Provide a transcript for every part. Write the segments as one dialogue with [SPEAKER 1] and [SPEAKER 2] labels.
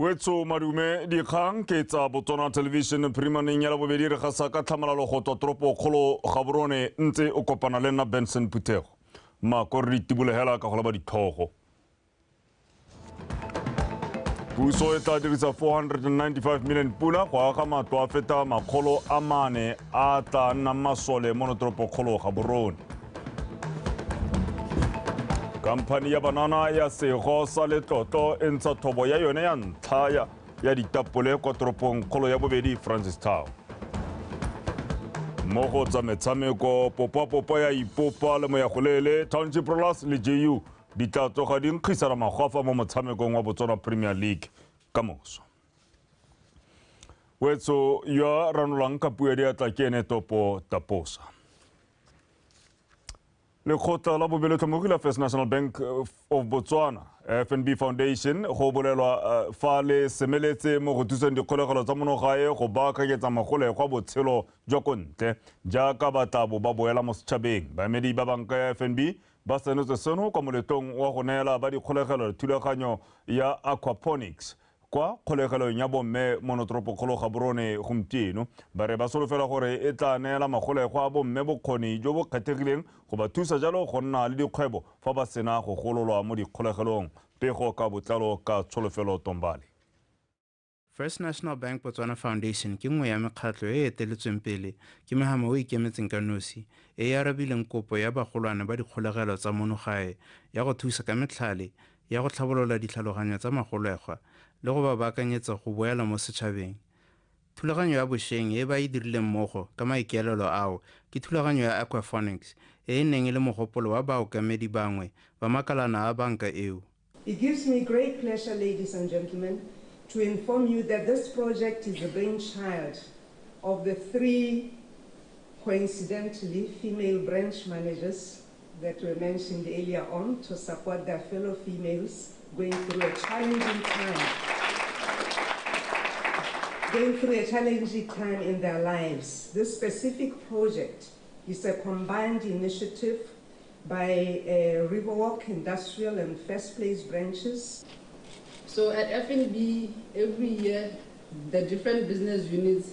[SPEAKER 1] Wetso madume dikgang ke tsa Botswana Television phirimaneng ya labobedi re gasa ka tlhamalalo go tswa toropo kgolo Gaborone ntse o kopana le nna Benson Phuthego. Mako re itibolegela ka go leba ditlhogo. Puso e tla dirisa 495 million pula go aga matlo a feta 400 a tla nnang masole mo toropokgolo Gaborone. Khamphani ya banana ya Sego sa Letlotlo e ntsha thobo ya yone ya ntlha ya ditapole kwa toropong kgolo ya bobedi Francistown. Mo go tsa metshameko popapopa ya ipopa le moyagolele Township Rollers le JU di tla tsoga di nkgisana magwafa mo motshamekong wa Botswana Premier League ka moso. Wetso ya ranolang ka puo ya diatla ke ene Topo Taposa. Lekgotla la bobelotlhomogi la First National Bank of Botswana FNB Foundation go bolelwa fa le semeletse mo go thuseng dikgolegelo tsa monogae go baakanyetsa magolegwa botshelo jwa ko ntle jaaka ba tla bo ba boela mo setšhabeng. Baemedi ba banka ya FNB ba senotse seno kwa moletlong wa go neela ba dikgolegelo thulaganyo ya aquaponics kwa kgolegelong ya bomme mo toropokgolo Gaborone gompieno. Ba re ba solofela gore e tla neela magolegwa a bomme bokgoni jo bo kgethegileng go ba thusa jalo go nna le dikgwebo fa ba sena go gololwa mo dikgolegelong. Pego ka botlalo ka Tsholofelo Tombale.
[SPEAKER 2] First National Bank Botswana Foundation ke nngwe ya mekgatlho e e eteletsweng pele ke mohama o ikemetseng ka nosi e e arabileng kopo ya bagolwane ba dikgolegelo tsa mono gae ya go thusa ka metlhale ya go tlhabolola ditlhaloganyo tsa magolegwa le go ba baakanyetsa go boela mo setšhabeng. Thulaganyo ya bošeng e ba e dirileng mmogo ka maikaelelo ao ke thulaganyo ya aquaponics e e neng e le mogopolo wa baokamedi bangwe ba makalana a banka eo.
[SPEAKER 3] It gives me great pleasure, ladies and gentlemen, to inform you that this project is the brainchild of the three, coincidentally, female branch managers that were mentioned earlier on to support their fellow females going through a challenging time. Going through a challenging time in their lives. This specific project is a combined initiative by Riverwalk Industrial and First Place branches.
[SPEAKER 4] So at FNB, every year, the different business units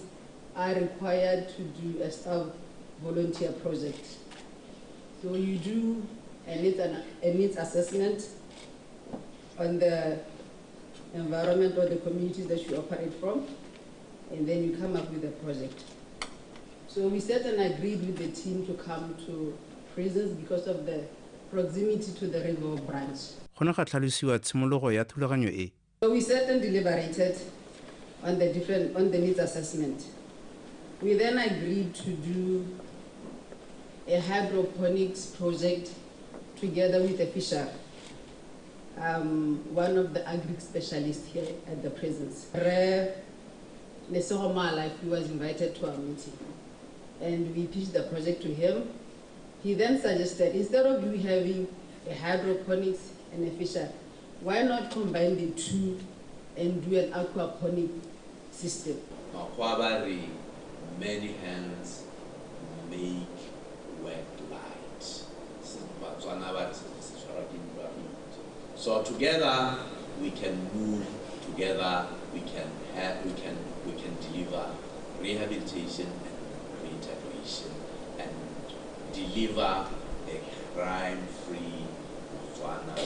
[SPEAKER 4] are required to do a staff volunteer project. So you do a needs assessment on the environment or the communities that you operate from, and then you come up with a project. So we sat and agreed with the team to come to prisons because of the proximity to the Riverwalk branch.
[SPEAKER 2] Go ne ga tlhalosiwa tshimologo ya thulaganyo e.
[SPEAKER 4] So we sat and deliberated on the needs assessment. We then agreed to do a hydroponics project together with a fisher, one of the agri specialists here at the prisons. Re Lesego Maalife, he was invited to our meeting, and we pitched the project to him. He then suggested, instead of you having a hydroponics and a fisher, why not combine the two and do an aquaponic system?
[SPEAKER 5] Makwabari, many hands make work light. So together we can move, together we can have, we can deliver rehabilitation and reintegration and deliver a crime-free Botswana by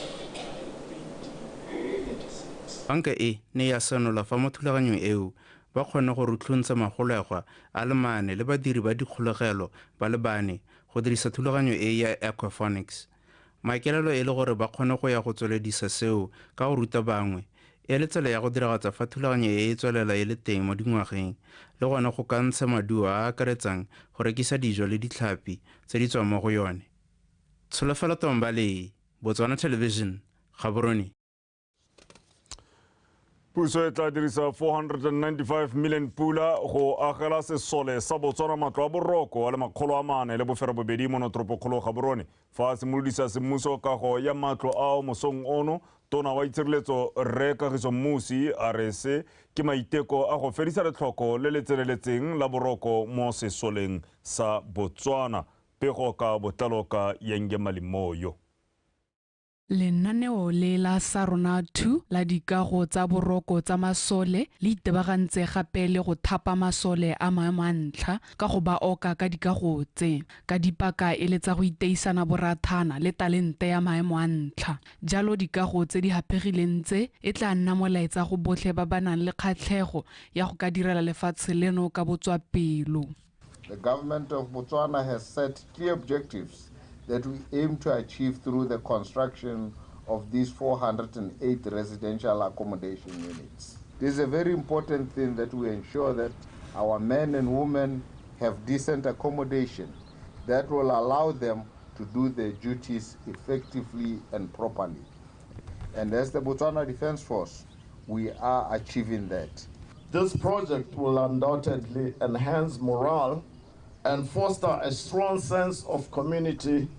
[SPEAKER 5] 2036.
[SPEAKER 2] Banka e ne ya senola fa mo thulaganyong eo ba kgone go rutlhontsha magolegwa a le mane le badiri ba dikgolegelo ba le bane go dirisa thulaganyo e ya aquaponics. Maikaelelo e le gore ba kgone go ya go tsweledisa seo ka go ruta bangwe e le tsela ya go diragatsa fa thulaganyo e e tswelela e le teng mo dingwageng le gone go ka ntsha maduo a a akaretsang go rekisa dijo le ditlhapi tse di tswang mo go yone. Tsholofelo Tombale, Botswana Television, Gaborone.
[SPEAKER 1] Puso e tla dirisa 495 million pula go agela sesole sa Botswana matlo a boroko a le 482 mo toropokgolo Gaborone. Fa a simolodisa semmuso kago ya matlo ao mosong ono, tona wa itshireletso Rre Kagiso Mmusi a re se ke maiteko a go fedisa letlhoko le le tseneletseng la boroko mo sesoleng sa Botswana. Pego ka botlalo ka Yenge Malimoyo.
[SPEAKER 6] Lenaneo le la Sarona 2 la dikago tsa boroko tsa masole le itebagantse gape le go thapa masole a maemo a ntlha ka go ba oka ka dikago tse ka dipaka e le tsa go iteisana borathana le talente ya maemo a ntlha. Jalo dikago tse di haphegileng tse e tla nna molaetsa go botlhe ba ba nang le kgatlhego ya go ka direla lefatshe leno ka botswapelo.
[SPEAKER 7] The government of Botswana has set clear objectives that we aim to achieve through the construction of these 408 residential accommodation units. This is a very important thing, that we ensure that our men and women have decent accommodation that will allow them to do their duties effectively and properly. And as the Botswana Defence Force, we are achieving that.
[SPEAKER 8] This project will undoubtedly enhance morale and foster a strong sense of community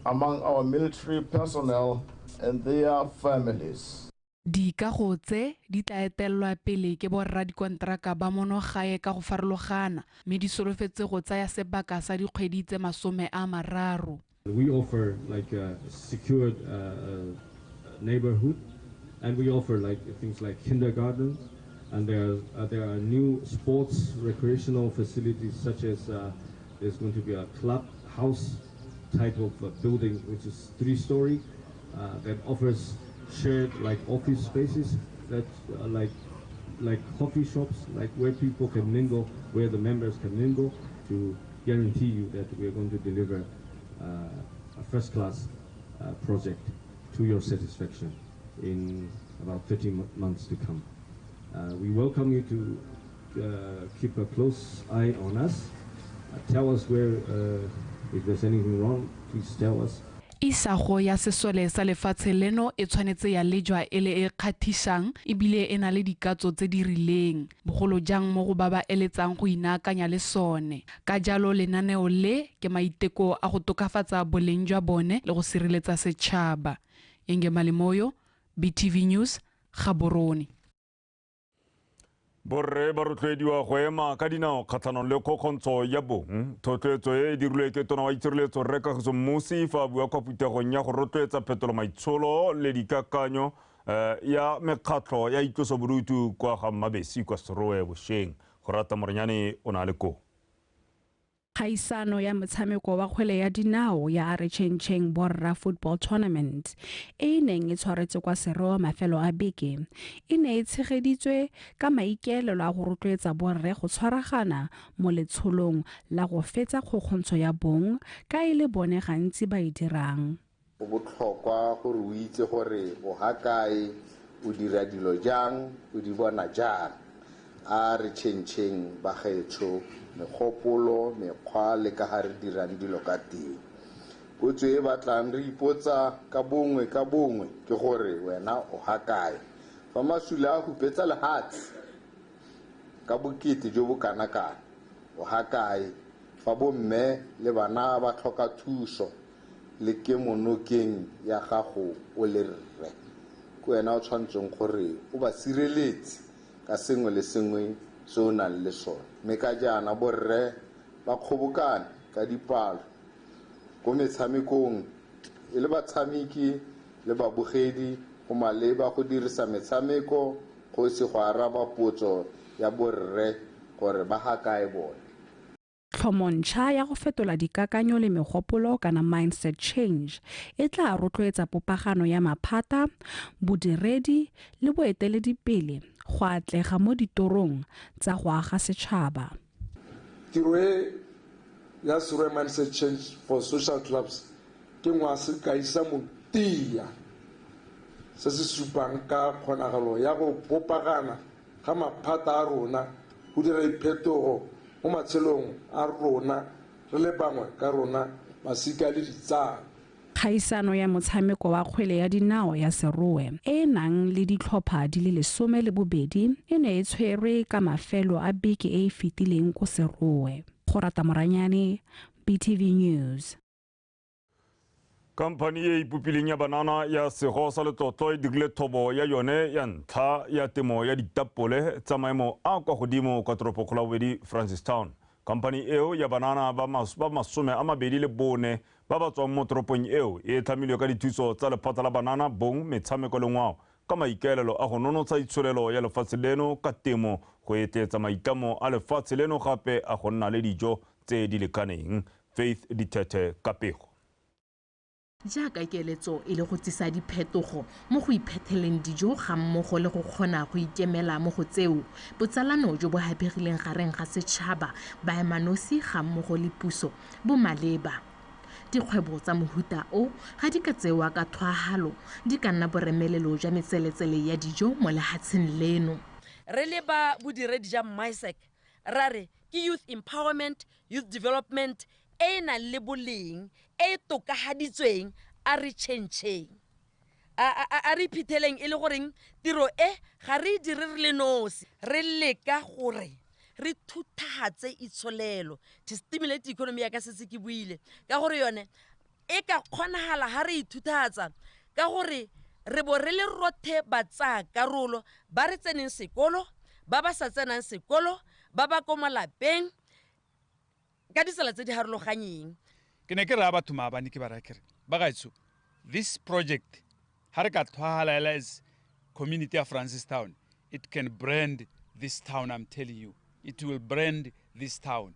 [SPEAKER 8] among our military personnel and their families.
[SPEAKER 6] Dikago tse di tla etelelwa pele ke borra dikonteraka ba mono gae ka go farologana, mme di solofetse go tsaya sebaka sa dikgwedi tse 30.
[SPEAKER 9] We offer like a secured neighborhood, and we offer like things like kindergarten, and there are new sports recreational facilities such as there's going to be a club house type of building which is 3-story that offers shared like office spaces that like coffee shops, like where people can mingle, where the members can mingle, to guarantee you that we are going to deliver a first-class project to your satisfaction in about 13 months to come. We welcome you to keep a close eye on us. Tell us where, if there's anything wrong, please tell us.
[SPEAKER 6] Isago ya sesole sa lefatshe leno e tshwanetse ya lejwa e le e kgathisang ebile e na le dikatso tse di rileng, bogolo jang mo go ba ba eletsang go inaakanya le sone. Ka jalo lenaneo le ke maiteko a go tokafatsa boleng jwa bone le go sireletsa setšhaba. Yenge Malimoyo, BTV News, Gaborone.
[SPEAKER 1] Borre ba rotloediwa go ema ka dinao kgatlhanong le kgokgontsho ya bong. Thotloetso e e dirilwe ke tona wa itshireletso Rre Kagiso Mmusi fa a bua kwa phuthegong ya go rotloetsa phetolo maitsholo le dikakanyo ya mekgatlho ya itlosobodutu kwa ga Mmabesi kwa Serowe bošeng. Go rata Morenyane o na le koo.
[SPEAKER 10] Kgaisano ya motshameko wa kgwele ya dinao ya A Re Tšhentšheng Borra Football Tournament e e neng e tshwaretswe kwa Serowe mafelo a beke e ne e tshegeditswe ka maikaelelo a go rotloetsa borre go tshwaragana mo letsholong la go fetsa kgokgontsho ya bong ka e le bone gantsi ba e dirang.
[SPEAKER 7] Go botlhokwa gore o itse gore o ga kae, o dira dilo jang, o di bona jang. A re tšhentšheng bagaetsho megopolo, mekgwa le ka ga re dirang dilo ka teng. Potso e batlang re ipotsa ka bongwe ka bongwe ke gore wena o ga kae. Fa masula a hupetsa lehatshe ka bokete jo bo kana-kana, o ga kae? Fa bomme le bana ba tlhoka thuso le kemonokeng ya gago o le rre, ke wena o tshwanetseng gore o ba sireletse ka sengwe le sengwe se o nang le sone. Mme ka jaana borre ba kgobokane ka dipalo ko metshamekong e le batshameki le babogedi, go maleba go dirisa metshameko go se go araba potso ya borre gore ba ga kae bone.
[SPEAKER 10] Tlhomontšha ya go fetola dikakanyo le megopolo kana mindset change e tla rotloetsa popagano ya maphata, bodiredi le boeteledipele go atlega mo ditorong tsa go aga setšhaba.
[SPEAKER 8] Tiro e ya Serowe Mindset Change for Social Clubs ke ngwa sekai sa motia se se supang ka kgonagalo ya go popagana ga maphata a rona go dira diphetogo mo matshelong a rona re le bangwe ka rona masika le ditsala.
[SPEAKER 10] Kgaisano ya motshameko wa kgwele ya dinao ya Serowe e e nang le ditlhopha di le 12 e ne e tshwerwe ka mafelo a beke e e fetileng ko Serowe. Go rata Moranyane, BTV News.
[SPEAKER 1] Khamphani e ipopileng ya banana ya Sego sa Letlotlo e dirile thobo ya yone ya ntlha ya temo ya ditapole tsa maemo a kwa godimo kwa toropokgolo ya bobedi Francistown. Khamphani eo ya banana ba 24 ba ba tswang mo toropong eo e tlhamilwe ka dithuso tsa lephata la banana bong metshameko le ngwao ka maikaelelo a go nonotsha itsholelo ya lefatshe leno ka temo go etleetsa maitlamo a lefatshe leno gape a go nna le dijo tse di lekaneng. Faith Dithethe ka pego.
[SPEAKER 11] Jaaka keletso e le go tsisa diphetogo mo go iphetheleng dijo ga mmogo le go kgona go ikemela mo go tseo, botsalano jo bo haphegileng gareng ga setšhaba, baemanosi ga mmogo le puso bo maleba. Dikgwebo tsa mohuta o ga di ka tsewa ka tlhoahalo, di ka nna boremelelo jwa metseletsele ya dijo mo lehatsheng leno.
[SPEAKER 12] Re le ba bodiredi ja MISEC ra re ke youth empowerment, youth development e e nang le boleng, e e tokahaditsweng, a re tšhentšheng, a re iphitlheleng e le goreng tiro e ga re e dire re le nosi, re leka gore re thuthahatse itsholelo to stimulate economy ya ka setse ke buile ka gore yone e ka kgonagala ha re ithuthahatsa ka gore re bo re le rothe ba tsaya karolo ba re tseneng sekolo, ba ba sa tsenang sekolo, ba ba ko malapeng ka ditsela tse di harologanyeng.
[SPEAKER 13] Ke ne ke raya batho maabane ke ba raya ke re, bagaetsho, this project ha re ka tlhwahala as community of Francistown, it can brand this town, I'm telling you. It will brand this town.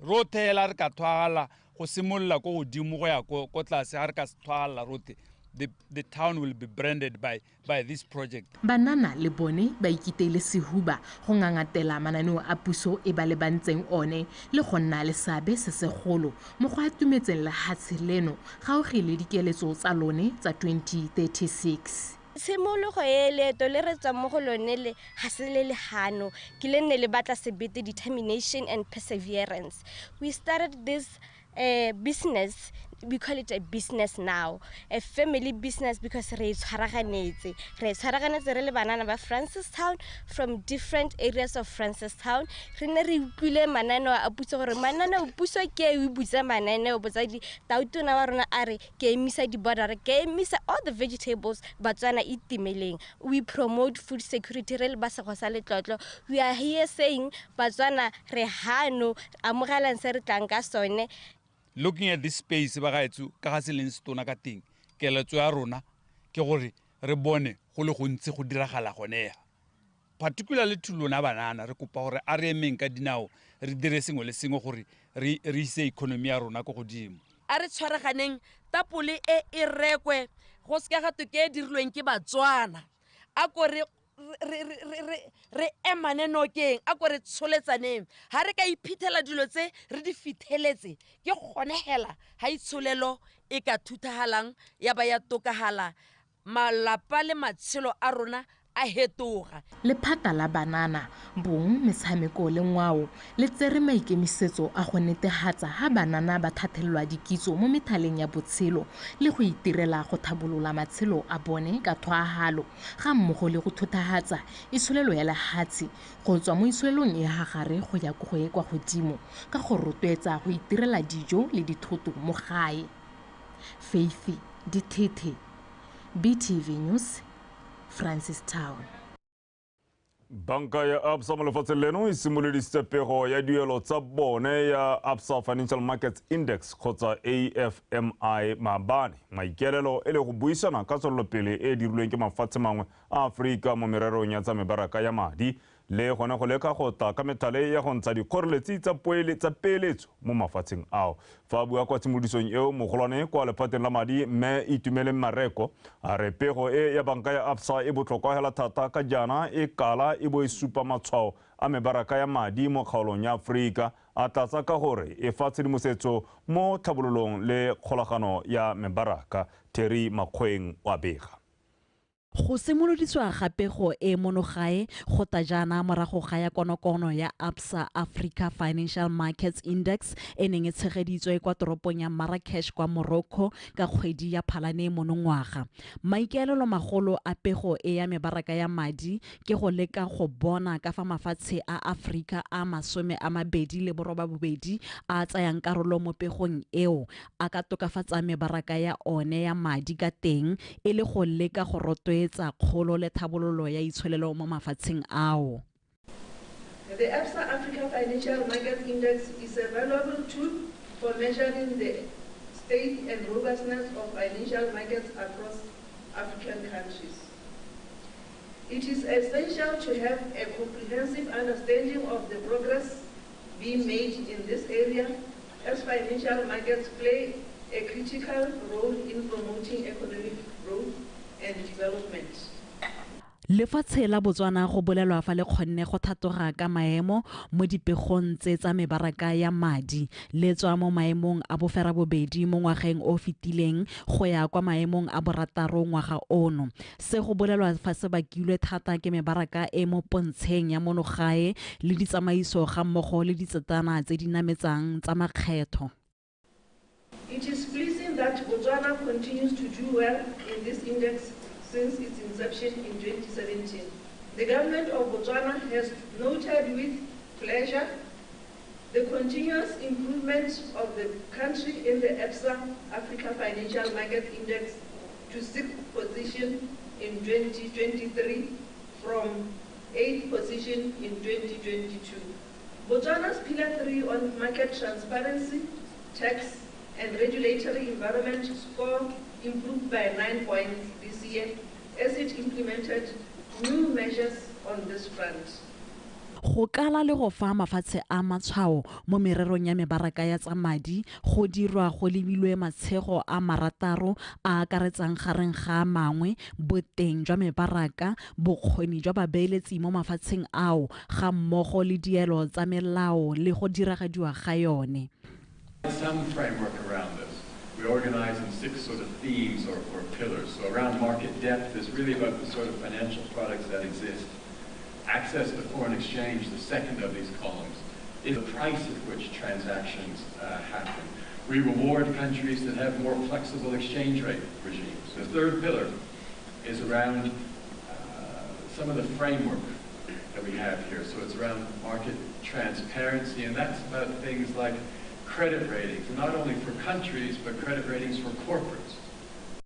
[SPEAKER 13] Rothe hela re ka tlhwahala go simolola ko godimo go ya ko tlase, ha re ka tlhwahala rothe, the town will be branded by this project.
[SPEAKER 11] Banana le bone ba ikiteile sehuba go ngangatela mananeo a puso e ba lebantseng one le go nna le seabe se segolo mo go atumetseng lehatshe leno gaufi le dikeletso tsa lone tsa 2036.
[SPEAKER 14] Tshimologo e leeto le re tswang mo go lone le ga se le lehano, ke le nne le batla sebete, determination and perseverance. We started this business, we call it a business now, a family business, because re tshwaraganetse re le banana ba Francistown from different areas of Francistown. Re ne re utlwile mananeo a puso gore mananeo puso ke e butsa mananeo botsadi tautona wa rona a re ke emisa di-border, ke emisa all the vegetables Batswana itimeleng. We promote food security re le ba sego sa letlotlo. We are here saying Batswana re hano amogelang se re tlang ka sone.
[SPEAKER 13] Looking at this space bagaetsho ka ga se leng setona ka teng, keletso ya rona ke gore re bone go le gontsi go diragala gone ya. Particularly to lona banana, re kopa gore a re emeng ka dinao re dire sengwe le sengwe gore re ise economy ya rona ko godimo.
[SPEAKER 12] A re tshwaraganeng tapole e e rekwe go seka ga twe ke e dirilweng ke Batswana, a ko re emane nokeng, a ko re tsholetsaneng. Ha re ka iphitlhela dilo tse re di fitheletse, ke gone hela ha itsholelo e ka thuthahalang ya ba ya tokahala, malapa le matshelo a rona a hetoga.
[SPEAKER 11] Lephata la banana bong metshameko le ngwao le tsere maikemisetso a go netehatsa ha banana ba thathelelwa dikitso mo methaleng ya botshelo le go itirela go thabolola matshelo a bone ka tlhoahalo ga mmogo le go thuthahatsa itsholelo ya lehatshe go tswa mo itsholelong e hagare go ya go e kwa godimo ka go rotloetsa go itirela dijo le dithoto mo gae. Faith Dithethe, BTV News, Francistown.
[SPEAKER 1] Banka ya Absa mo lefatsheng leno e simolodisitse pego ya duelo tsa bone ya Absa Financial Markets Index kgotsa AFMI maabane. Maikaelelo e le go buisana ka tswelelopele e e dirilweng ke mafatshe mangwe a Aforika mo mererong ya tsa mebaraka ya madi le gone go leka go tla ka methale ya go ntsha dikgoreletsi tsa peeletso mo mafatsheng ao. Fa a bua kwa tshimolodisong eo, mogolwane kwa lephateng la madi mme Itumeleng Mareko a re pego e ya banka ya Absa e botlhokwa hela thata ka jaana e kala e bo e supa matshwao a mebaraka ya madi mo kgaolong ya Aforika, a tlatsa ka gore e fa tshedimosetso mo tlhabololong le kgolagano ya mebaraka. Terry Makgoeng wa bega.
[SPEAKER 15] Go simolodisiwa ga pego e mono gae go ta jaana morago ga ya konokono ya Absa Africa Financial Markets Index e neng e tshegeditswe kwa toropong ya Marrakesh kwa Morocco ka kgwedi ya Phalane monongwaga. Maikaelelo magolo a pego e ya mebaraka ya madi ke go leka go bona ka fa mafatshe a Afrika a 28 a tsayang karolo mo pegong eo a ka tokafatsa mebaraka ya one ya madi ka teng e le go leka go rotloetsa kgolo le thabololo ya itsholelo mo mafatsheng ao.
[SPEAKER 4] The Absa Africa Financial Markets Index is a valuable tool for measuring the state and robustness of financial markets across African countries. It is essential to have a comprehensive understanding of the progress being made in this area, as financial markets play a critical role in promoting economic growth and development.
[SPEAKER 15] Lefatshe la Botswana go bolelwa fa le kgonne go thatoga ka maemo mo dipegong tse tsa mebaraka ya madi le tswa mo maemong a boferabobedi mo ngwageng o fetileng go ya kwa maemong a borataro ngwaga ono. Se go bolelwa fa se bakilwe thata ke mebaraka e mo pontsheng ya monogae le ditsamaiso ga mmogo le ditsetana tse di nametsang tsa makgetho.
[SPEAKER 4] It is pleasing that Botswana continues to do well in this index since its inception in 2017. The government of Botswana has noted with pleasure the continuous improvement of the country in the Absa Africa Financial Markets Index to 6th position in 2023 from 8th position in 2022. Botswana's Pillar 3 on market transparency, tax, and regulatory environment score improved by 9 points this year as it implemented new measures on this front.
[SPEAKER 15] Go kala le go fa mafatshe a matshwao mo mererong ya mebaraka ya tsa madi go dirwa go lebilwe matshego a marataro a akaretsang gareng ga a mangwe boteng jwa mebaraka, bokgoni jwa babeeletsi mo mafatsheng ao ga mmogo le dielo tsa melao le go diragadiwa ga yone.
[SPEAKER 16] Some framework around this. We organize in 6 sort of themes or pillars. So around market depth is really about the sort of financial products that exist. Access to foreign exchange, the second of these columns, is the price at which transactions happen. We reward countries that have more flexible exchange rate regimes. The third pillar is around some of the framework that we have here. So it's around market transparency, and that's about things like credit ratings, not only for countries, but credit ratings for corporates.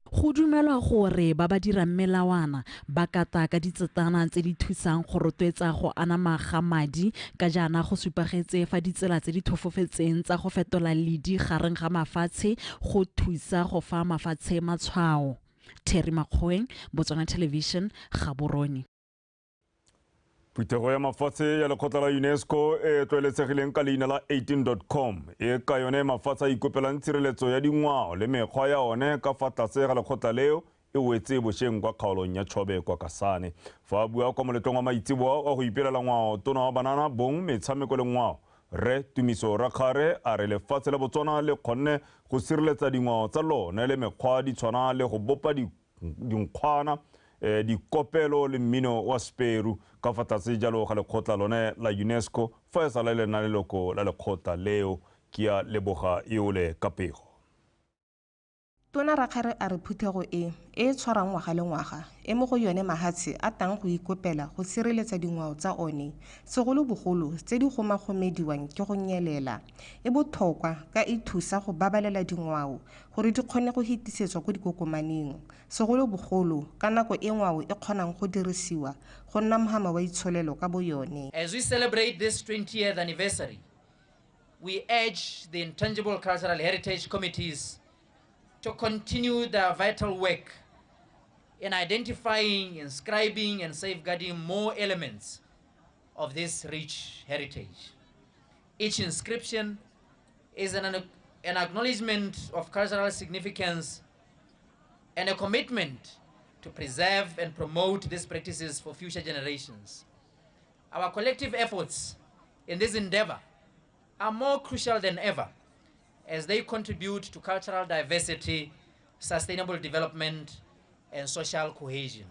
[SPEAKER 15] Go dumelwa gore ba ba dirang melawana ba kata ka ditsetana tse di thusang go rotloetsa go anama ga madi ka jaana go supagetse fa ditsela tse di thofofetseng tsa go fetola ledi gareng ga mafatshe go thusa go fa mafatshe matshwao. Terry Makgoeng, Botswana Television, Gaborone.
[SPEAKER 1] Phuthego ya mafatshe ya lekgotla la UNESCO e tlwaeletsegileng ka leina la 18.com e ka yone mafatshe a ikopelang tshireletso ya dingwao le mekgwa ya one ka fa tlase ga lekgotla leo e wetse bošeng kwa kgaolong ya Chobe kwa Kasane. Fa a bua kwa moletlong wa maitseboa wa go ipelela ngwao, tona wa banana bong metshameko le ngwao Rre Tumiso Rakgare a re lefatshe la Botswana le kgonne go sireletsa dingwao tsa lone le mekgwa di tshwana le go bopa dinkgwana, dikopelo le mmino wa Seperu ka fa tlase jalo ga lekgotla lone la UNESCO fa e sala le nna leloko la lekgotla leo. Ke a leboga eole ka pego.
[SPEAKER 17] Tona Rakgare a re phuthego e e tshwarang ngwaga le ngwaga e mo go yone mahatshe a tang go ikopela go sireletsa dingwao tsa one segolobogolo tse di gomagomediwang ke go nyelela e botlhokwa ka e thusa go babalela dingwao gore di kgone go hitisetswa ko dikokomaneng segolobogolo ka nako e ngwao e kgonang go dirisiwa go nna mohama wa itsholelo ka bo yone.
[SPEAKER 18] As we celebrate this 20th anniversary, we urge the Intangible Cultural Heritage Committees to continue their vital work in identifying, inscribing, and safeguarding more elements of this rich heritage. Each inscription is an acknowledgement of cultural significance and a commitment to preserve and promote these practices for future generations. Our collective efforts in this endeavor are more crucial than ever as they contribute to cultural diversity, sustainable development, and social cohesion.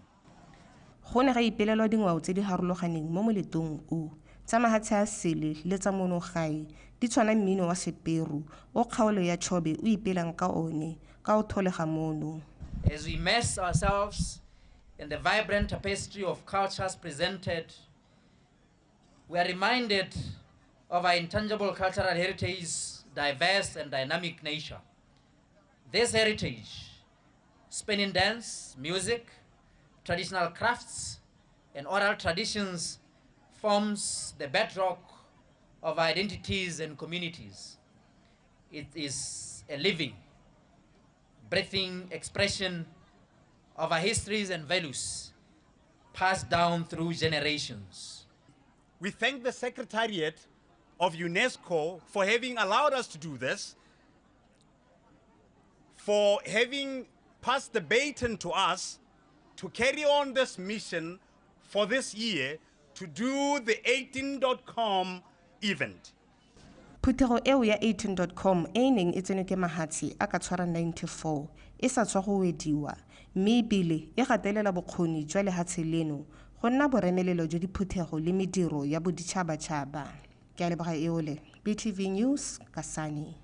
[SPEAKER 17] Go ne ga ipelelwa dingwao tse di harologaneng mo moletong o tsa mahatshe a sele le tsa monogae di tshwana mmino wa Seperu o kgaolo ya Chobe o ipelang ka one ka o tholega mono.
[SPEAKER 18] As we immerse ourselves in the vibrant tapestry of cultures presented, we are reminded of our intangible cultural heritage's diverse and dynamic nature. This heritage, spanning dance, music, traditional crafts, and oral traditions, forms the bedrock of our identities and communities. It is a living, breathing expression of our histories and values passed down through generations.
[SPEAKER 19] We thank the Secretariat of UNESCO for having allowed us to do this, for having passed the baton to us to carry on this mission for this year to do the 18.com event.
[SPEAKER 17] Phuthego eo ya 18.com e e neng e tsenwe ke mahatshe a ka tshwara 94 e sa tswa go wediwa mme ebile e gatelela bokgoni jwa lehatshe leno go nna boremelelo jwa diphuthego le mediro ya boditšhabatšhaba. Ke a leboga eole, BTV News, Kasane.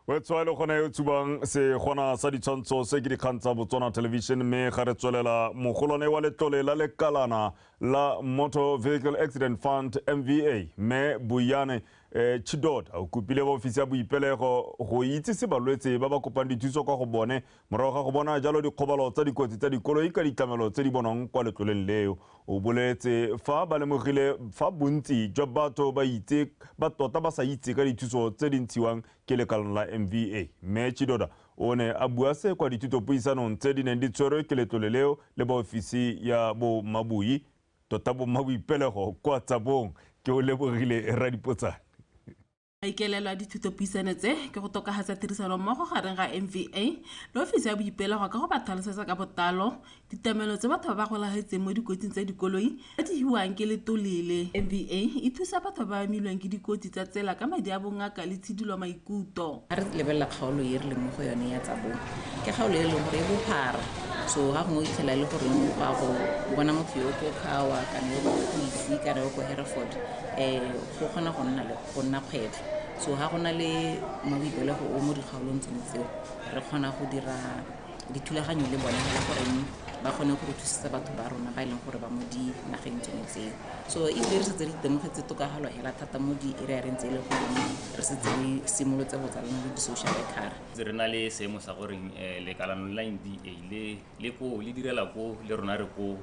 [SPEAKER 1] Wetswa le gone yo tsubang se gona sa ditshwantsho se ke dikgang tsa Botswana Television mme ga re tswelela mogolwane wa letlole la lekalana la Motor Vehicle Accident Fund MVA mme Buyane Chidota o kopile ba ofisi ya boipelego go itsise balwetse ba ba kopang dithuso kwa go bone morago ga go bona jalo dikgobalo tsa dikotsi tsa dikoloi ka ditlamelo tse di bonwang kwa letloleng leo. O boletse fa ba lemogile fa bontsi jwa batho ba itse ba tota ba sa itse ka dithuso tse di ntshiwang ke lekalana la MVA. Mme Chidota o ne a bua se kwa dithutopuisanong tse di neng di tshwerwe ke letlole leo le ba ofisi ya bo Mabui tota bo Mmaboipelego kwa Tsabong. Ke o lebogile Radipotsane.
[SPEAKER 20] Maikaelelo a dithutopuisano tse ke go tokafatsa tirisanommogo gareng ga MVA le ofisi ya boipelego ka go ba tlhalosetsa ka botlalo ditlamelo tse batho ba ba golagetseng mo dikotsing tsa dikoloi ba di hiwang ke letlole. MVA e thusa batho ba ba amilweng ke dikotsi tsa tsela ka madi a bongaka le tshidilo maikutlo.
[SPEAKER 21] Ga re lebelela kgaolo e re leng mo go yone ya Tsabong, ke kgaolo e leng gore e bophara, so ga gongwe o itlhela e le gore o a go bona motho yo ko Khawa kana yo ko Isi kana yo ko Hereford, go kgona go nna le go nna kgwetlho. So ga go na le maboipelego o mo dikgaolong tsone tseo, re kgona go dira dithulaganyo le bone fela gore ba kgone go re thusetsa batho ba rona ba e leng gore ba mo dinageng tsone tseo. So ebile re setse re itemogetse tokafalo hela thata mo di-area-reng tse e leng gore re setse re simolotse go tsalana le di-social worker.
[SPEAKER 22] Re na le seemo sa gore lekalana la MVA le ko le direla ko le rona re ko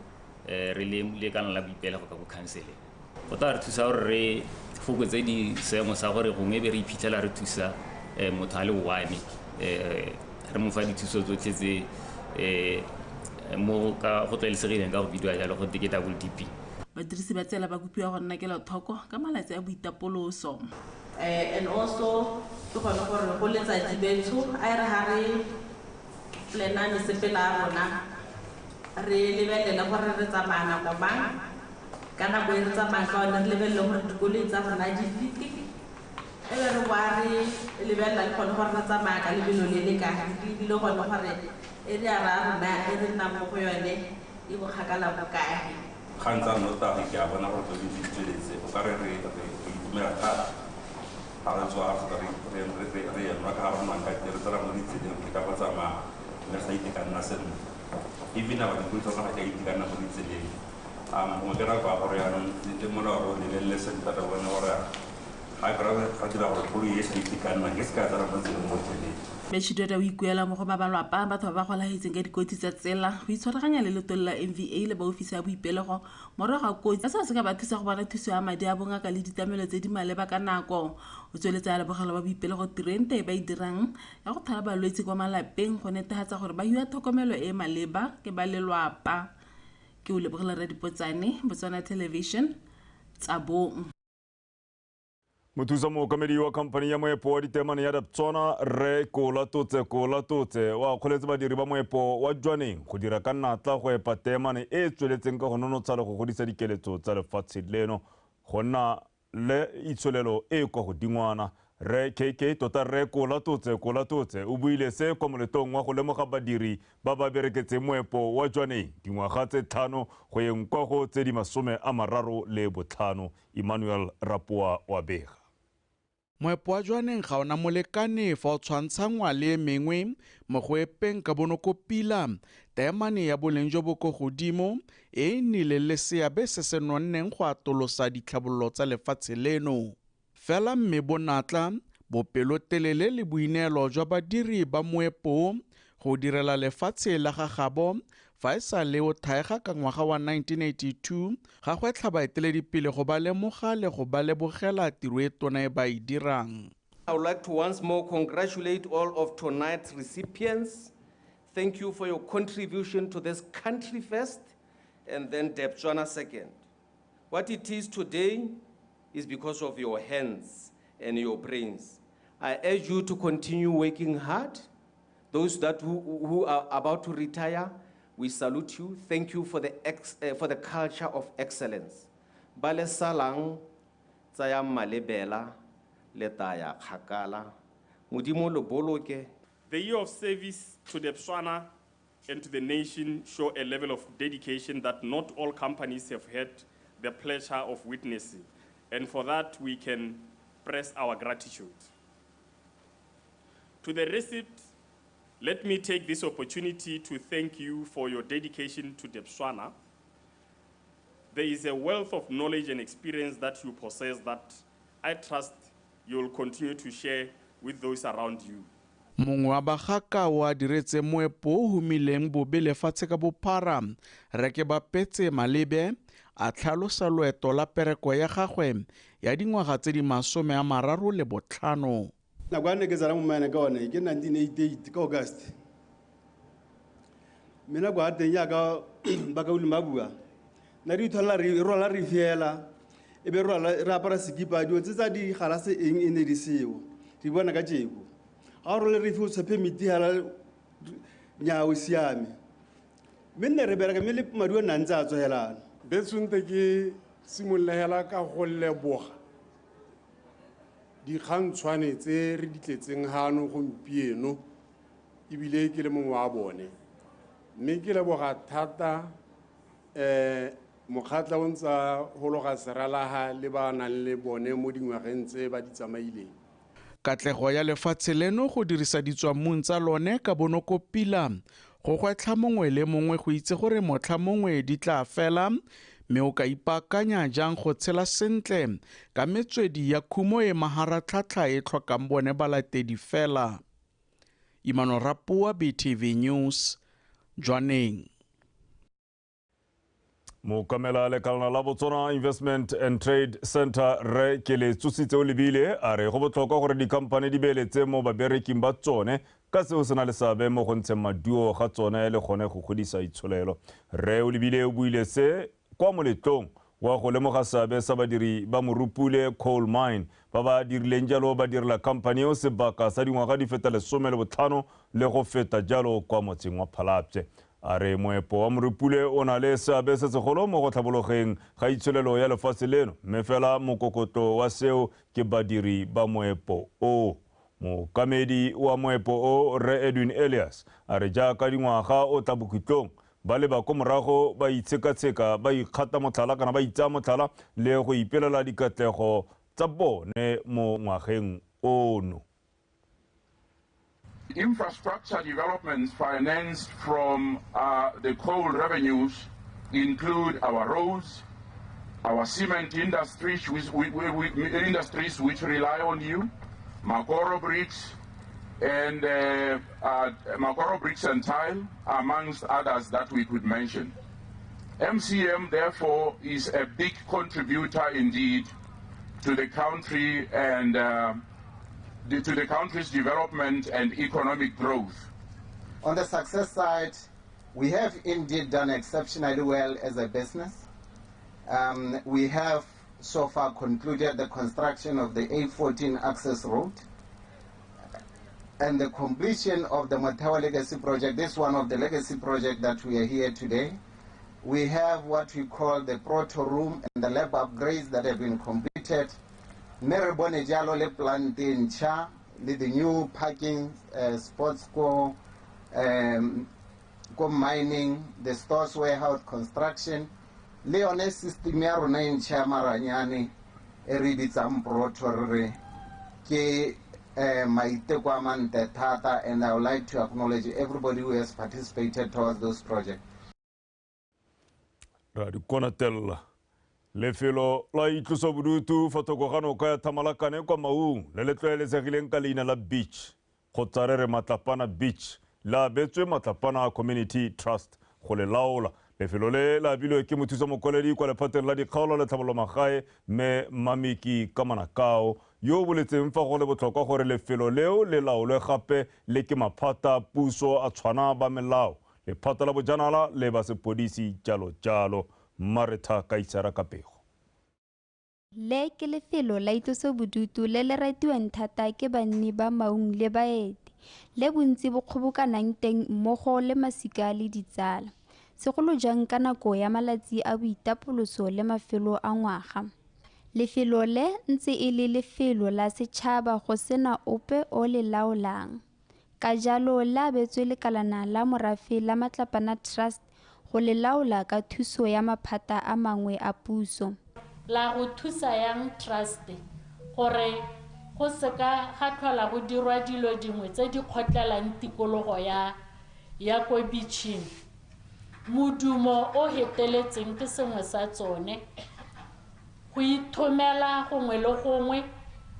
[SPEAKER 22] re le lekalana la boipelego ka ko council. Go tla re thusa gore re fokotse di seemo sa gore gongwe be re iphitlhela re thusa motho a le one, re mo fa dithuso tsotlhe tse mo ka go tlwaelesegileng ka go bidiwa jalo go ke double DP.
[SPEAKER 20] Badirisi ba tsela ba kopiwa go nna kelotlhoko ka malatsi a boitapoloso.
[SPEAKER 23] And also ke gone gore go letsatsi betsho a e re ga re plana mesepele a rona re lebelele gore re tsamaya nako mang, ka nako e re tsamayang ka yone re lebelele gore dikoloi tsa rona di fite, e be re boa re lebelela le gone gore re tsamaya ka lebelo le le kae, ebile gone gore area ya rona e re nnang mo go yone e bokgakala bokae.
[SPEAKER 24] Kgang tsa nnotagi ke a bona gore tsone di tsweletse, o ka re re itumela thata ga re tswa kgotsa re enwa ka ga re nwang ka teng, re tsena mo ditseleng re ka go tsamaya mme re sa itekanela sentle. Even a dikoloi tsa rona ga di a itekanela mo ditseleng. Gongwe ke nako ya gore jaanong le molao re o lebelele sentle re bone gore ga ke ra dira gore koloi e sa itekanelang e se ka tsena mo tseleng mo tseleng.
[SPEAKER 20] Mme Chidota o ikuela mo go ba malwapa batho ba ba golagetseng ka dikotsi tsa tsela go itshwaraganya le letlole la MVA le ba ofisi ya boipelego morago ga kotsi. Seo se ka ba thusa go bona thuso ya madi a bongaka le ditlamelo tse di maleba ka nako. O tsweletse a lebogela ba boipelego tiro e ntle e ba e dirang ya go tlhola balwetse kwa malapeng go netefatsa gore ba hiwa tlhokomelo e e maleba ke ba lelwapa. Ke o lebogela Radipotsane, Botswana Television, Tsabong.
[SPEAKER 1] Mothusa mookamedi wa khamphani ya moepo wa ditemane ya Debswana Rre Kolatotse Kolatotse wa kgoletse badiri ba moepo wa Jwaneng go dira ka natla go epa temane e e tsweletseng ka go nonotsha le go godisa dikeletso tsa lefatshe leno go nna le itsholelo e kwa godingwana. Rre KK tota Rre Kolatotse Kolatotse o buile se kwa moletlong wa go lemoga badiri ba ba bereketseng moepo wa Jwaneng dingwaga tse 5 go yeng kwa go tse di 35. Emmanuel Rapoa wa bega.
[SPEAKER 25] Moepo wa Jwaneng ga ona molekane fa o tshwantshangwa le e mengwe mo go epeng ka bonokopila taemane ya boleng jo bo ko godimo e e nnileng le seabe se se nonneng go atolosa ditlhabololo tsa lefatshe leno. Fela mme bonatla Bopelotelele le boineelo jwa badiri ba moepo go direla lefatshe la gagabo fa e sa le o thaega ka ngwaga wa 1982 ga gwetlha baeteledipele go ba lemoga le go ba lebogela tiro e tona e ba e dirang.
[SPEAKER 2] I would like to once more congratulate all of tonight's recipients. Thank you for your contribution to this country first and then Debswana second. What it is today is because of your hands and your brains. I urge you to continue working hard. Those that who are about to retire, we salute you. Thank you for the culture of excellence. Bale salang tsayang malebela le taya kgakala. Modimo lo boloke.
[SPEAKER 3] The year of service to Debswana and to the nation show a level of dedication that not all companies have had the pleasure of witnessing. And for that, we can press our gratitude. To the receipt, let me take this opportunity to thank you for your dedication to Debswana. There is a wealth of knowledge and experience that you possess that I trust you will continue to share with those around you.
[SPEAKER 25] Mongwe wa bagaka o a diretse moepo o humileng bobe lefatshe ka bophara, Reke Bapetse Malebe, a tlhalosa loeto la pereko ya gagwe ya dingwaga tse di 35.
[SPEAKER 5] Nako ya ne ke tsena mo mine ka one ke 1988 ka August. Mme nako ya teng jaaka bakaulengwe ba bua, nna re itholela re rwala re fiela, e be re apara sekipa, dilo tse tsa di galase eng e ne di seo, re bona ka tjeko. Ga o rwale refi o tshepe meti hela nnyaa o siame. Mme nne re bereka mme le maduo a nne a ntse a tsogelana.
[SPEAKER 6] Betshonte ke simolola hela ka go leboga dikgantshwane tse re di tletseng hano gompieno ebile ke le mongwe wa bone. Mme ke leboga thata mokgatla o ntsa hologa seralaga le ba nang le bone mo dingwageng tse ba di tsamaileng.
[SPEAKER 25] Katlego ya lefatshe leno go dirisa ditswammung tsa lone ka bonoko pila go gwetlha mongwe le mongwe go itse gore motlha mongwe di tla fela, mme o ka ipaakanya jang go tshela sentle ka metswedi ya khumo e maharatlhatlha e tlhokang bone balatedi fela. Imano Rapoa, BTV News, Jwaneng.
[SPEAKER 1] Mookamela lekalana la Botswana Investment and Trade Center Rre Keletsositse Olebile a re go botlhokwa gore dikhamphane di beeletse mo babereking ba tsone ka seo se na le seabe mo go ntsheng maduo ga tsone le gone go godisa itsholelo. Rre Olebile o buile se kwa moletlong wa go lemoga seabe sa badiri ba Morupule Coal Mine ba ba dirileng jalo ba direla khamphane eo sebaka sa dingwaga di feta 15 le go feta jalo kwa motseng wa Phalapye. A re moepo wa Morupule o na le seabe se segolo mo go tlhabologeng ga itsholelo ya lefatshe leno, mme fela mokokotlo wa seo ke badiri ba moepo o. Mookamedi wa moepo o, Rre Edwin Elias, a re jaaka dingwaga o tla bokhutlong ba leba ko morago ba itshekatsheka ba ikgata motlhala kana ba itsaya motlhala le go ipelela dikatlego tsa bone mo ngwageng ono.
[SPEAKER 9] Infrastructure developments financed from the coal revenues include our roads, our cement industries, industries which rely on you, Makoro Bricks and Makoro Bricks and Tile, amongst others that we could mention. MCM, therefore, is a big contributor indeed to the country and to the country's development and economic growth.
[SPEAKER 7] On the success side, we have indeed done exceptionally well as a business. We have so far concluded the construction of the A14 access road and the completion of the Motheo Legacy Project. This is one of the legacy projects that we are here today. We have what we call the proto room and the lab upgrades that have been completed. Mme re bone jalo le plant e ntšha le the new parking spots ko mining, the stores warehouse construction, le yone system ya rona e ntšha ya maranyane e re bitsang proto re re ke maiteko a mantle thata, and I would like to acknowledge everybody who has participated towards those projects.
[SPEAKER 1] Ra di konatella. Lefelo la itlosobodutu fa thoko ga noka ya Thamalakane kwa Maung le le tlwaelesegileng ka leina la Beach kgotsa re re Matlapana Beach le abetswe Matlapana Community Trust go le laola. Lefelo le le abilwe ke mothusa mokwaledi kwa lephateng la dikgaolo le tlhabololo magae mme Mamiki Kamanakao yo o boletseng fa go le botlhokwa gore lefelo leo le laolwe gape le ke maphata a puso a tshwana ba melao, lephata la bojanala le ba sepodisi jalo jalo. Maretha Kaisara ka pego.
[SPEAKER 8] Le ke lefelo la itlosobodutu le le ratiwang thata ke banni ba Maung le baeti, le bontsi bo kgobokanang teng mmogo le masika le ditsala, segolo jang ka nako ya malatsi a boitapoloso le mafelo a ngwaga. Lefelo le ntse e le lefelo la setšhaba go sena ope o le laolang. Ka jalo le abetswe lekalana la morafe la Matlapana Trust go le laola ka thuso ya maphata a mangwe a puso.
[SPEAKER 10] La go thusa yang trust gore go seka ga tlhola go dirwa dilo dingwe tse di kgotlelang tikologo ya ko beaching. Modumo o heteletseng ke sengwe sa tsone, go ithomela gongwe le gongwe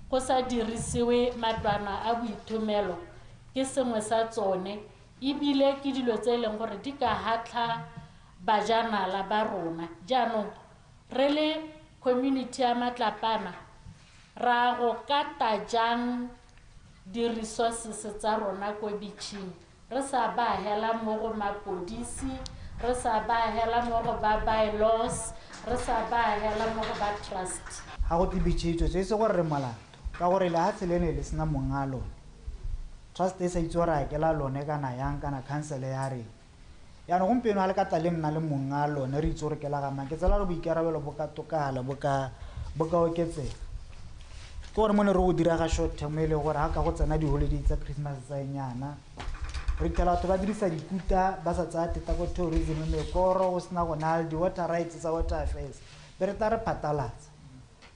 [SPEAKER 10] go sa dirisiwe matlwana a boithomelo ke sengwe sa tsone, ebile ke dilo tse e leng gore di ka hatlha bajanala ba rona. Jaanong re le community ya Matlapana ra go kata jang di-resources tsa rona ko beaching, re sa ba hela mo go mapodisi, re sa ba hela mo go ba bylaws, re sa ba hela mo go ba trust.
[SPEAKER 12] Ha go beach e tswetse e se gore re molato ka gore lehatshe le ne le sena monga a lone, trust e sa itse gore a ke la lone kana yang kana council ya reng. Yaanong gompieno ha le ka tla le nna le monga a lone re itse gore ke la ga mang, ke tsela gore boikarabelo bo ka tokala bo ka oketsega. Ke gore mo ne re go dira ga short term e le gore ha ka go tsena di-holiday tsa Christmas tsa nyana, re fitlhela batho ba dirisa dikuta ba sa tsaya teta ko tourism, mekoro go sena go na le di-water rights tsa water affairs, be re tla re phatalatsa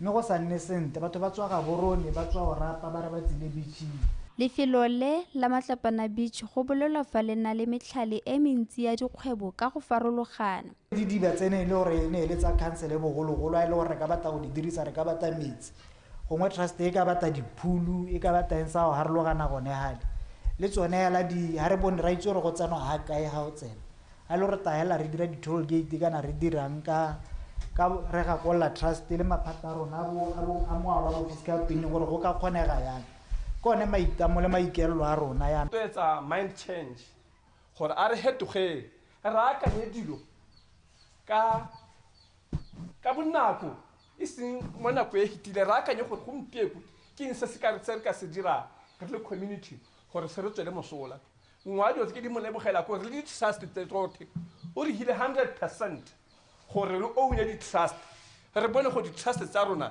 [SPEAKER 12] mme go sa nne sentle, batho ba tswa Gaborone ba tswa Orapa ba re ba tsile beaching.
[SPEAKER 8] Lefelo le la Matlapana Beach go bolelwa fa le na le metlhale e mentsi ya dikgwebo ka go farologana.
[SPEAKER 12] Didiba tsene e le gore e ne e le tsa council e bogologolo, a e le gore re ka batla go di dirisa, re ka batla metsi, gongwe trust e ka batla diphulu, e ka batla eng sa go harologana gone gale. Le tsone hela di ha re bone ra itse gore go tsenwa ha kae ha o tsena, ha e le gore taela re dira di-toll gate kana re dirang ka re gakolola trust le maphata a rona a moalo wa bo fiscal planning gore go ka kgonega yang. Ke one maitlamo le maikaelelo a rona yana.
[SPEAKER 13] Re etsa mind change gore a re hetogeng, re akanye dilo ka bonako e seng mo nako e fetile, re akanye gore gompieno ke eng se se ka re ka se dirang re le community gore se re tswele mosola. Nngwe ya dilo tse ke di mo lebogela ke gore le di-trust tse tsotlhe o re hile 100% gore re own-e di-trust, re bone gore di-trust tsa rona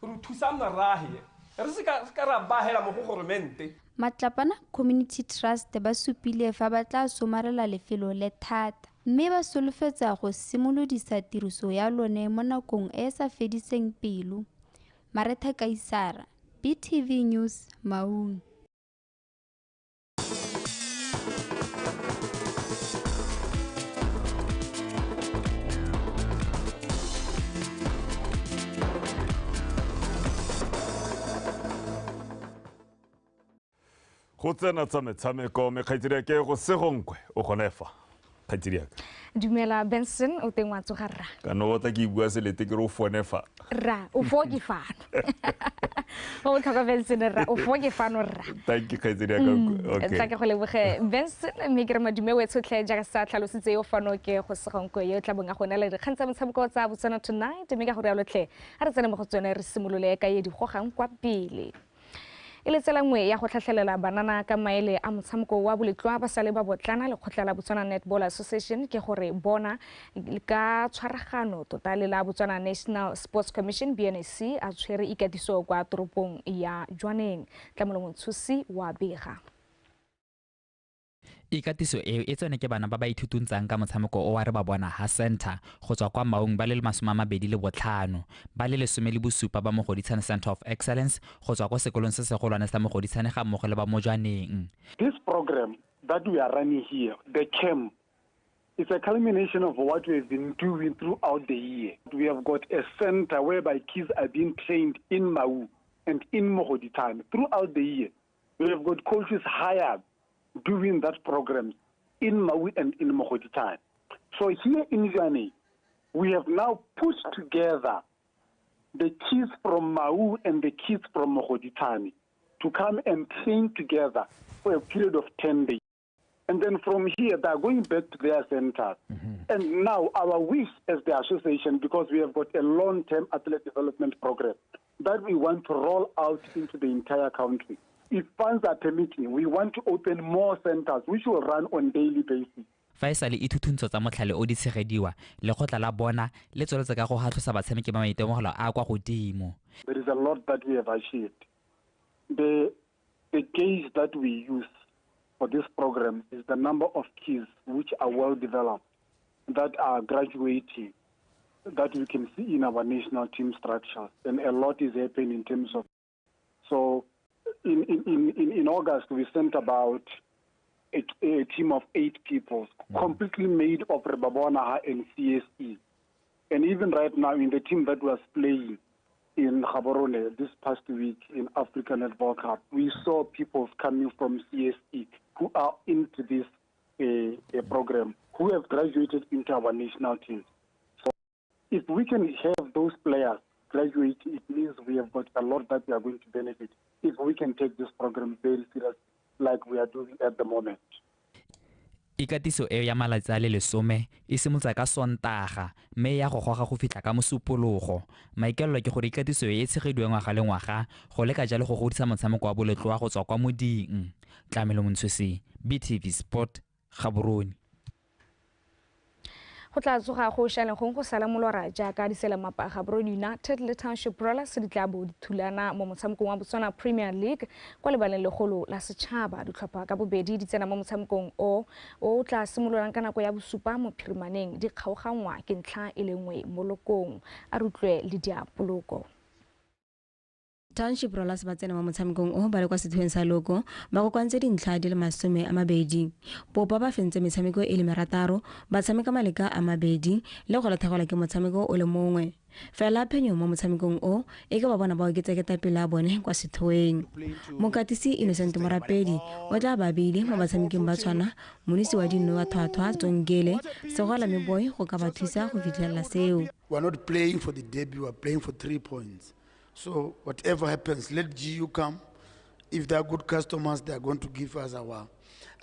[SPEAKER 13] re thusa morahe, re se ka ra bahela mo go goromente.
[SPEAKER 8] Matlapana Community Trust ba supile fa ba tla somarela lefelo le thata, mme ba solofetsa go simolodisa tiriso ya lone mo nakong e e sa fediseng pelo. Maretha Kaisara, BTV News, Maung.
[SPEAKER 1] Go tsena tsa metshameko mme kgaitsedi ke go segonkwe o gone fa kgaitsedi ya ka.
[SPEAKER 14] Dumela Benson, o teng wa tsoga rra.
[SPEAKER 1] Ka no botla ke bua selete ke re o fone fa.
[SPEAKER 14] Rra, o fo ke fano. O tlhoka Benson rra, o fo ke fano rra.
[SPEAKER 1] Thank you kgaitsedi ya ka. Okay.
[SPEAKER 14] Tla ke go leboge Benson, mme ke re madume we tshotlhe jaaka sa tlhalositse yo fano ke go segonkwe yo tla bong a go nela dikgang tsa motshameko tsa Botswana Tonight, mme ka go rialo tlhe a re tsene mo go tsone re simolole ka ye di gogang kwa pele. E le tsela nngwe ya go tlhatlhelela banana ka maele a motshameko wa boletlwa ba sale ba botlana lekgotla la Botswana Netball Association ke gore bona ka tshwaragano tota le la Botswana National Sports Commission BNSC a tshwere ikatiso kwa toropong ya Jwaneng. Tlamelo Montshusi wa bega.
[SPEAKER 26] Ikatiso eo e tsone ke bana ba ba ithutuntsang ka motshameko o wa re ba bona ha center go tswa kwa Maung ba le 25, ba le 17 ba Mogoditshane Center of Excellence go tswa kwa sekolong se segolwane sa Mogoditshane ga mmogo le ba mo Jwaneng.
[SPEAKER 27] This program that we are running here, the camp,
[SPEAKER 4] It's a culmination of what we have been doing throughout the year. We have got a center whereby kids are being trained in Maun and in Mogoditshane throughout the year. We have got coaches hired doing that program in Maun and in Mogoditshane. So here in Jwaneng, we have now put together the kids from Maun and the kids from Mogoditshane to come and train together for a period of 10 days. And then from here, they are going back to their centers. And now our wish as the association, because we have got a long-term athlete development program that we want to roll out into the entire country. If funds are permitting, we want to open more centers, which will run on daily basis.
[SPEAKER 26] Fa e sale ithutuntsho tsa motlhale o di tshegediwa, lekgotla la bona le tsweletse ka go hatlhosa batshameki ba maitemogelo a kwa godimo.
[SPEAKER 4] There is a lot that we have achieved. The gauge that we use for this program is the number of kids which are well developed, that are graduating, that we can see in our national team structures. And a lot is happening in terms of. So in August, we sent about a team of 8 people, completely made of Rebabonaha and CSE. And even right now, in the team that was playing in Gaborone this past week in African Netball Cup, we saw people coming from CSE who are into this program, who have graduated into our national team. So if we can have those players graduate, it means we have got a lot that we are going to benefit if we can take this program very seriously, like we are doing at the moment.
[SPEAKER 26] Ikatiso eo ya malatsi a le 10 e simolotse ka Sontaga mme ya go goga go fitlha ka Mosupologo. Maikaelelo ke gore ikatiso e tshegediwe ngwaga le ngwaga go leka jalo go godisa motshameko wa bolotloa go tswa kwa moding. Tlamelo Montshosi, BTV Sport, Gaborone.
[SPEAKER 14] Go tla tsoga go šaleng gong go sala molora jaaka diselamapa Gaborone United le Township Rollers di tla bo di thulana mo motshamekong wa Botswana Premier League kwa lebaleng legolo la setšhaba. Ditlhopha ka bobedi di tsena mo motshamekong o o tla simololang ka nako ya 7 mo phirimaneng, di kgaoganngwa ke ntlha e le nngwe mo lokong. A re utlwe le diapoloko.
[SPEAKER 11] Township Rollers ba tsena mo motshamekong o ba le kwa sethoeng sa loko ba kokoantse dintlha di le 20. Popa ba fentse metshameko e le 6, ba tshameka maleka a 2 le go latlhegelwa ke motshameko o le mongwe. Fela phenyo mo motshamekong o e ka ba bona ba oketsa ketapele ya bone kwa sethoeng. Mokatisi Innocent Morapedi o tla ba beile mo batshameking ba tshwana Monisi wa Dinno wa Thwathwa Tsongele Segwala Meboy go ka ba thusa go fitlhelela seo.
[SPEAKER 15] We are not playing for the derby, we are playing for 3 points. So whatever happens, let GU come. If they are good customers, they are going to give us our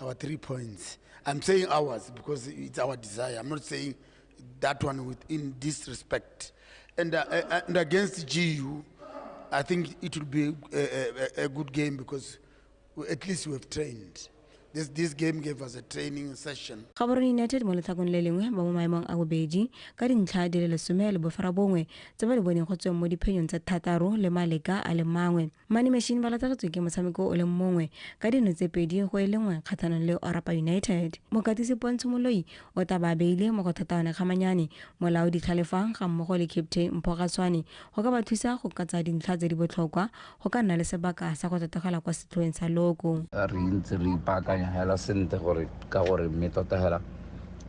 [SPEAKER 15] 3 points. I'm saying ours because it's our desire. I'm not saying that one within disrespect. And against GU, I think it will be a good game because at least we have trained. This game gave us a training session.
[SPEAKER 11] Gaborone United mo letlhakong le lengwe ba mo maemong a bobedi ka dintlha di le 19 tse ba di boneng go tsweng mo diphenyong tsa 6 le maleka a le mangwe. Money Machine ba latlhegetswe ke motshameko o le mongwe ka dino tse 2 go e le 1 kgatlhanong le Orapa United. Mokatisi Pontsho Moloi o tla ba beile mo go Thataone Kgamanyane, molaodi Tlhalefang ga mmogo le captain Mpho Gatswane go ka ba thusa go ka tsaya dintlha tse di botlhokwa go ka nna le sebaka sa go tatagela kwa setlhoeng sa loko.
[SPEAKER 16] Re ntse re ipaakanya hela sentle gore ka gore mme tota hela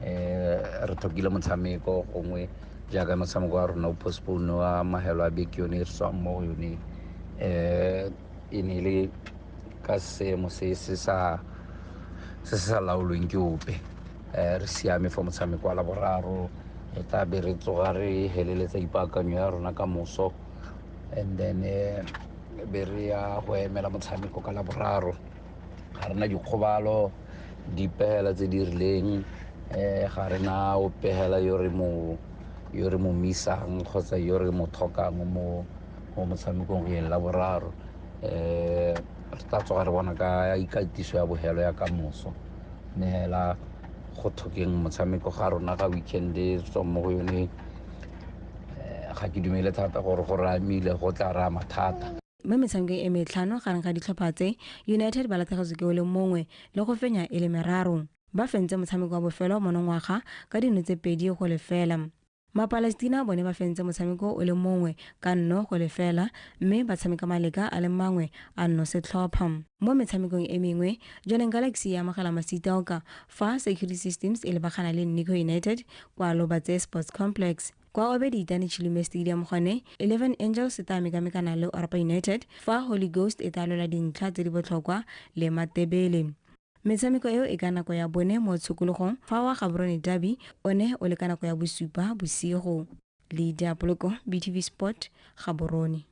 [SPEAKER 16] re tlhokile motshameko gongwe jaaka motshameko wa rona o postpone wa mahelo a beke yone re tswang mo go yone e ne le ka seemo se se sa laolweng ke ope. Re siame for motshameko wa Laboraro, re tla be re tsoga re heleletsa ipaakanyo ya rona ka moso, and then be re ya go emela motshameko ka Laboraro. Ga rena dikgobalo dipegela tse di rileng, ga rena opegela yo re mo misang kgotsa yo re mo tlhokang mo motshamekong go yeng Laboraro. Re tla tsoga re bona ka ikatiso ya bogelo ya kamoso, mme hela go tlhokeng motshameko ga rona ga weekend e tswang mo go yone, ga ke dumele thata gore go re amile, go tla re ama thata.
[SPEAKER 11] Mo metshamekong e 5 gareng ga ditlhopha tse, United ba latlhegetswe ke o le mongwe le go fenya e le 3. Ba fentse motshameko wa bofelo monongwaga ka dino tse 2-0. Mapalestina bone ba fentse motshameko o le mongwe ka 0-0 mme ba tshameka maleka a le mangwe a 0 setlhopha. Mo metshamekong e mengwe, Jwaneng Galaxy e amogela Masitaoka fa Security Systems e lebagana le Nico United kwa Lobatse Sports Complex. Kwa Obedi Itane Chilume Stadium gone, 11 Angels e tla mekamekana le Orapa United fa Holy Ghost e tla lwela dintlha tse di botlhokwa le Matebele. Metshameko eo e ka nako ya 4 mo tshokologong fa wa Gaborone Derby one o le ka nako ya 7 bosigo. Lydia Poloko, BTV Sport, Gaborone.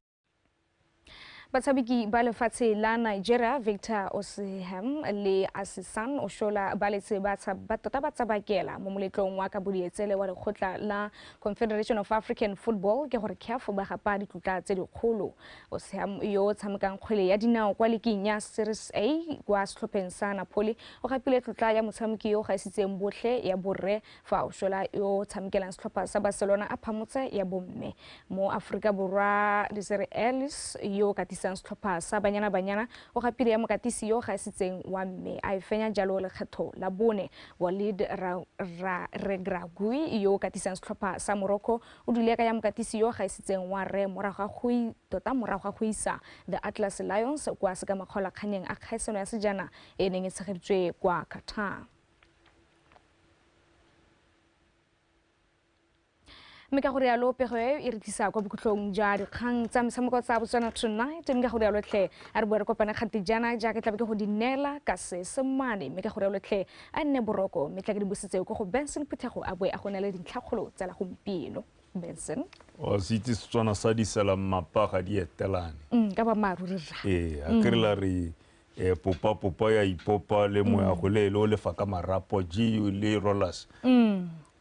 [SPEAKER 14] Batshameki ba lefatshe la Nigeria Victor Osimhen le Asisan Oshola ba letse ba tota ba tsabakela mo moletlong wa kabodietsele wa lekgotla la Confederation of African Football ke gore CAF ba gapa ditlotla tse dikgolo. Osimhen yo o tshamekang kgwele ya dinao kwa leking ya Series A kwa setlhopheng sa Napoli o gapile tlotla ya motshameki yo o gaisitseng botlhe ya borre fa Oshola yo o tshamekelang setlhopha sa Barcelona a phamotse ya bomme. Mo Aforika Borwa Desiree Ellis yo o katisang setlhopha sa Banyana Banyana o gapile ya mokatisi yo gaisitseng wa mme a e fenya jalo lekgetho la bone. Walid Regragui yo o katisang setlhopha sa Morocco o dule ka ya mokatisi yo gaisitseng wa rre morago ga go isa the Atlas Lions kwa sekamakgolakganyeng a kgaisano ya sejana e neng e tshegeditswe kwa Qatar. Mme ka gore yalo pego e e re tlisa kwa bokhutlong jwa dikgang tsa metshameko tsa Botswana Tonight. Mme ka gore yalo tlhe a re boe re kopane kgante jaana jaaka tlabe ke go di neela ka Seesemane. Mme ka gore yalo tlhe a nne boroko mme tla ke di busetse ko go Benson Phuthego a boe a go neele dintlhakgolo tsa la gompieno. Benson
[SPEAKER 1] o se itse Setswana sa disela mmapa ga di etelane.
[SPEAKER 14] Ka boammaaruri rra.
[SPEAKER 1] Ee, a kere la re popa popa ya ipopa le moya go le o lefa ka marapo GU le Rollers.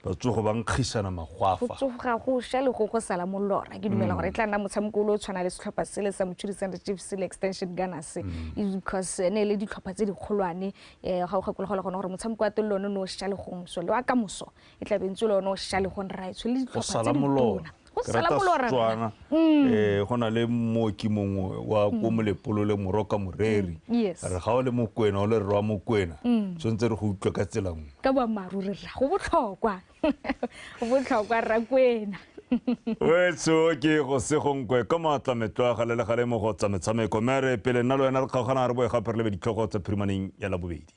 [SPEAKER 1] Batsogo ba nkgisana magwafa.
[SPEAKER 14] Go tsoga go sha le go sala molora. Ke dumela gore e tla nna motshameko o le o tshwana le setlhopha sele sa Mochudi Centre Chiefs le Extension Gunners. Because ne le ditlhopha tse dikgolwane ga o gakologelwa gone gore motshameko wa teng le one o ne o sha le gong so le wa kamoso e tla be ntse le one o sha le gong raetsho le ditlhopha tse ditona. Go sala molora.
[SPEAKER 1] Go na le mooki mongwe wa ko Molepolo le Moroka Moreri. Re ga o le Mokwena o le rre wa Mokwena. Tshwanetse re go utlwe ka tsela nngwe.
[SPEAKER 14] Ka boammaaruri rra go botlhokwa. Go botlhokwa rra Kwena.
[SPEAKER 1] Wetso ke go segonkwe ka maatla metlo a gale le gale mo go tsa metshameko. Mme re pele nna le wena re kgaogana re boe gape re lebe ditlhogo tsa phirimaneng ya Labobedi.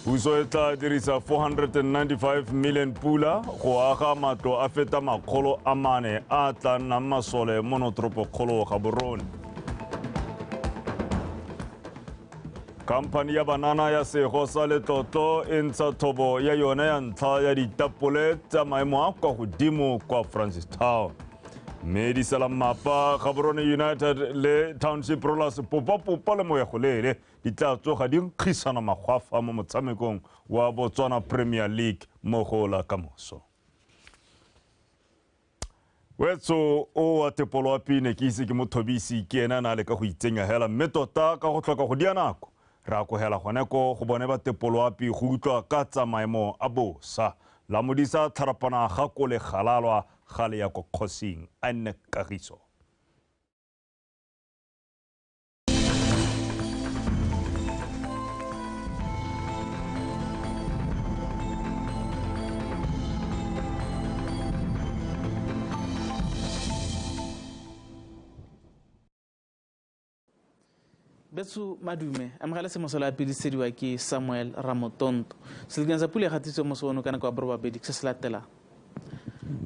[SPEAKER 1] Puso e tla dirisa 495 million pula go aga matlo a feta 400 a tla nnang masole mo notoropokgolo Gaborone. Khamphane ya banana ya Sego sa Letlotlo e ntsha thobo ya yone ya ntlha ya ditapole tsa maemo a kwa godimo kwa Francistown. Mme di sala mmapa Gaborone United le Township Rollers popa-popa le Moyagolele di tla tsoga di nkgisana magwafa mo motshamekong wa Botswana Premier League mo go la kamoso. Wetso o wa Tepolo wa Pine ke ise ke mothobisi ke ena a na le ka go itsenya hela mme tota ka go tlhoka go dia nako re akogela gone ko go bone ba Tepolo wa Pi go utlwa ka tsa maemo a bosa. La modisa tlharapana ga kole galalwa ga le ya ko kgosing a nne kagiso.
[SPEAKER 17] Betsu madume amogela semosola a pidisediwa ke Samuel Ramotonto. Selekane sa pula e gatisitswe moso ono ka nako ya 8:30 se se latelang.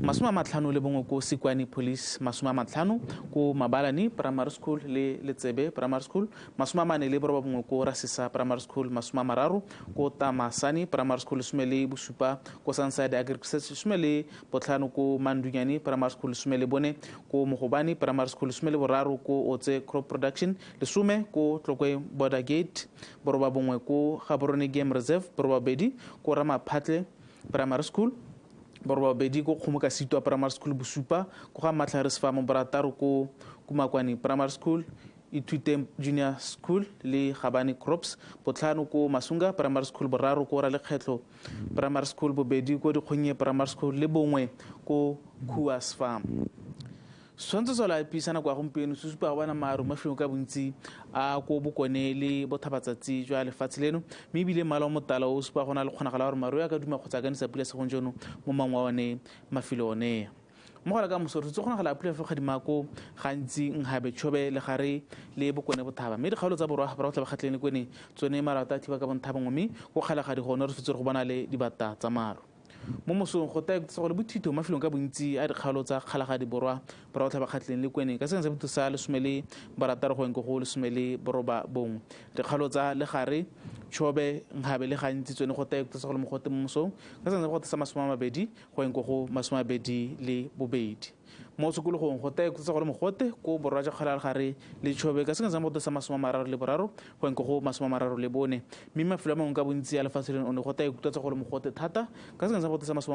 [SPEAKER 17] 51 ko Sikwane Police, 50 ko Mabalane Primary School le Letsebe Primary School, 49 ko Rasisa Primary School, 30 ko Tamasani Primary School, 17 ko Sunside Agriculture, 15 ko Mandunyane Primary School, 14 ko Mogobane Primary School, 13 ko Otse Crop Production, 10 ko Tlokwe Border Gate, 9 ko Gaborone Game Reserve, 8 ko Ramaphatle Primary School, 8 ko Kgomokasitwa Primary School, 7 ko ga Matlhares Farm, 6 ko Kumakwane Primary School, Ithuteng Junior School le Gabane Crops, 5 ko Masunga Primary School, 3 ko Ralekgetlho Primary School, 2 ko Dikgonnye Primary School le 1 ko Khuas Farm. Setshwantsho sa loapi sa nako ya gompieno se supa go bona maru mafelong ka bontsi a ko bokone le bothabatsatsi jwa lefatshe leno, mme ebile mmala o motala o supa go na le kgonagalo ya gore maru a ka duma kgotsa a ka nisa pula segong jono mo mangwe wa one mafelo one. Mo go la ka moso re tse kgonagala pula fa gadima ko gantsi Nhabe, Chobe, Legare le Bokone Bothaba, mme dikgaolo tsa borwa ba tla ba kgatlheng le kwene tsone maru a tla thiba ka bontha bongwe, mme ko Kgalagadi gone re fetse re go bona le dibata tsa maru. Mo mosong go tla go le bothito mafelong ka bontsi a dikgaolo tsa Kgalagadi Borwa, borwa ba kgatlheng le kwene ka sengwe sa bothito sa 16 go go 19. Dikgaolo tsa Legare, Chobe, Nhabe le gantsi tsone go tla go le mogote mo mosong ka sengwe sa bothito sa 20 go go 22. Mo tshokologong go tla go le mogote ko borwa jwa Kgalagadi le Chobe ka sengwe sa bothito sa 33 go go 34, mme mafelo a mangwe ka bontsi a lefatshe leno one go tla go le mogote thata ka sengwe sa bothito sa 36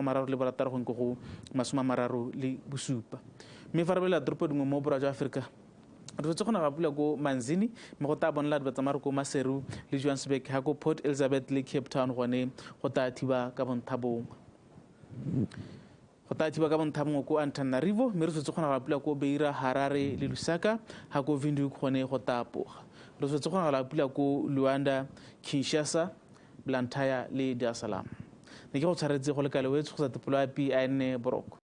[SPEAKER 17] go go 37. Mme fa re belela toropo dingwe mo borwa jwa Aforika, re tse kgona ga pula ko Manzini, mme go tla bonela diba tsa maru ko Maseru le Johannesburg, ha ko Port Elizabeth le Cape Town gone go tla thiba ka bontha bongwe. Go tla thiba ka bontha bongwe ko Antananarivo, mme re tshwanetse kgona ga pula ko Beira, Harare le Lusaka, ha ko Windhoek gone go tla poga. Re tshwanetse kgona ga pula ko Luanda, Kinshasa, Blantyre le Dar es Salaam. Ne ke go tshwaretse go le kale wetse go sa tepolo ya PIN boroko.